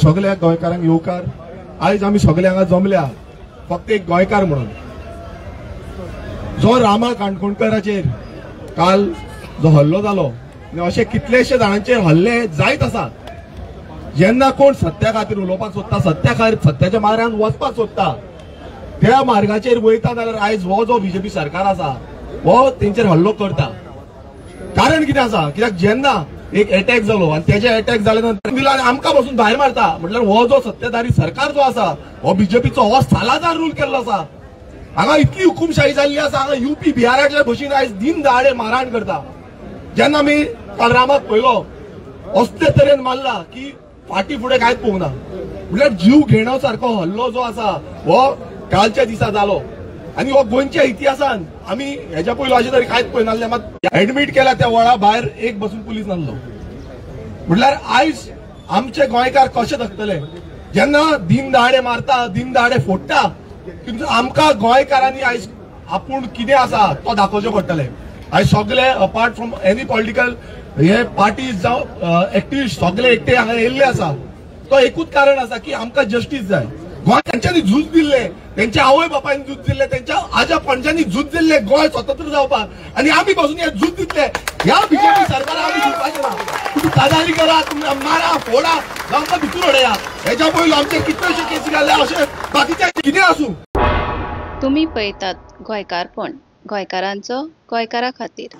सगळ्या गोंयकारांक येवकार. आयज आमी सगळे हांगा जमल्या फक्त एक गोंयकार म्हणून. जो रामा काणकोणकराचेर काल जो हल्लो जालो आनी अशे कितलेशे जाणांचेर हल्ले जायत आसा. जेन्ना कोण सत्या खातीर उलोवपाक सोदता, सत्या खातीर सत्याच्या मार्गान वचपाक सोदता, त्या मार्गाचेर वयता जाल्यार आयज हो जो बीजेपी सरकार आसा हो तेंचेर हल्लो करता. कारण कितें आसा, कित्याक जेन्ना एक अटॅक जालो आनी तेजे अटॅक जाले नंतर दिला आनी आमकां बसून भायर मारता, म्हटल्यार हो जो सत्ताधारी सरकार जो आसा हो बीजेपीचो हो सालादार रूल केल्लो आसा. हांगा इतली हुकुमशाही जाल्ली आसा, हांगा युपी बिहाराच्या भशेन आयज दिन दहाडे मारहाण करता. जेन्ना आमी काल रामाक पळयलो असले तरेन मारला की फाटी फुडें कांयच पळोवंक ना, म्हटल्यार जीव घेणो सारको हल्लो जो आसा हो कालच्या दिसा जालो. आनी हो गोंयच्या इतिहासान आमी हेच्या पयलो अशें तरी कांयच पळयनासलें. मात एडमीट केल्या त्या वळा भायर एक बसून पुलीस नासलो. म्हटल्यार आयज आमचे गोंयकार कशे जगतले जेन्ना दिन दहाडे मारता, दिन दहाडे फोडटा. आमकां गोंयकारांनी आयज आपूण कितें आसा तो दाखोवचें पडटलें. आयज सगळे अपार्ट फ्रॉम एनी पॉलिटिकल हे पार्टीज जावं एक्टिविस्ट सगळे एकटे हांगा येयल्ले आसा. तो एकूच कारण आसा की आमकां जस्टीस जाय. गोंय तेंच्यांनी झूज दिल्ले, तेंच्या आवय बापायन झूज दिल्ले, तेंच्या आजा पणज्यांनी झूज दिल्ले गोंय स्वतंत्र जावपाक, आनी आमी बसून हे झूज दितले. ह्या बीजेपी सरकाराक आमी झुजपाचें ना. तुमी काजारी करा, तुमी मारा फोडा, आमकां भितर उडया. हेच्या पयलो आमचे कितलेशे केसी घाले अशें बाकीचे कितें आसूं. तुमी पळयतात गोंयकारपण, गोंयकारांचो गोंयकारा खातीर.